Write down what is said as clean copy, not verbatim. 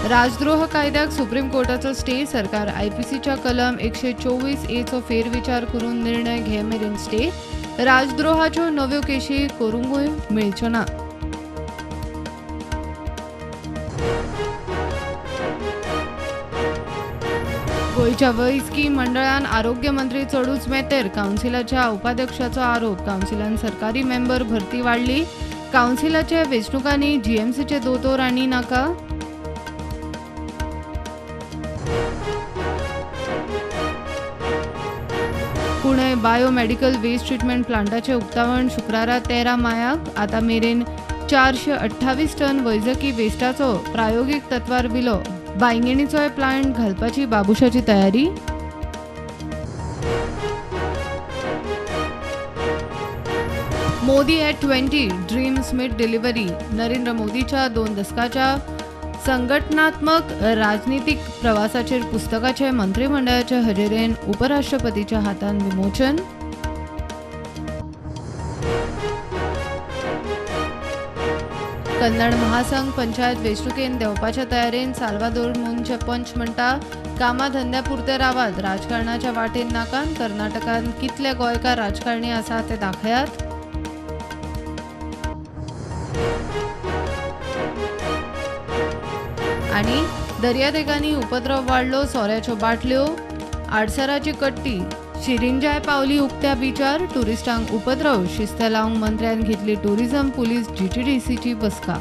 राजद्रोह कायद्याक supreme कोर्टाचो stay. सरकार आयपीसीच्या कलम 124 एचो फेरविचार करून निर्णय घे मेरेन स्टे. राजद्रोहाच्यो नव्यो केशी करूंकूय मेळच्यो ना. गोंयच्या वैजकी मंडळान आरोग्य मंत्री चडूच मेतेर. कावन्सिलाच्या उपाध्यक्षाचो आरोप. कावन्सिलान सरकारी मेंबर भरती वाडली. कावन्सिलाच्या वेंचणुकांनी जीएमसीचे दोतोर आनी नाका. पुणे बायोमेडिकल वेस्ट ट्रिटमेंट प्लांटाचे उक्तावण शुक्रारा 13 मायाक. आतां मेरेन 428 टन वैजकी वेस्टाचो प्रायोगीक तत्वार विलो. बांयगिणीचोय प्लांट घालपाची बाबुशाची तयारी. Modi at 20 dream summit delivery. Narendra मोदीच्या 2 दशकाच्या संघटनात्मक राजनीतीक प्रवासाचेर पुस्तकाचे मंत्रिमंडळाचे हजेरेन उपराष्ट्रपतीच्या हातान विमोचन. कन्नड महासंघ पंचायत वेंचणुकेन देंवपाच्या तयारेन साल्वादोर मुनचे पंच म्हणटा कामा धंद्या पुरते रावात, राजकारणाच्या वाटेन नाकान. कर्नाटकान कितले गोंयकार राजकारणी आसा ते दाखयात. आनी दर्यादेगांनी उपद्रव वाडलो. सोऱ्याच्यो बाटल्यो, आडसराची कट्टी, शिरिंजाय पावली उक्त्या बिचार. टुरिस्टांक उपद्रव. शिस्त लावंक मंत्र्यान घेतली टुरिझम पुलीस जीटीडीसीची बसका.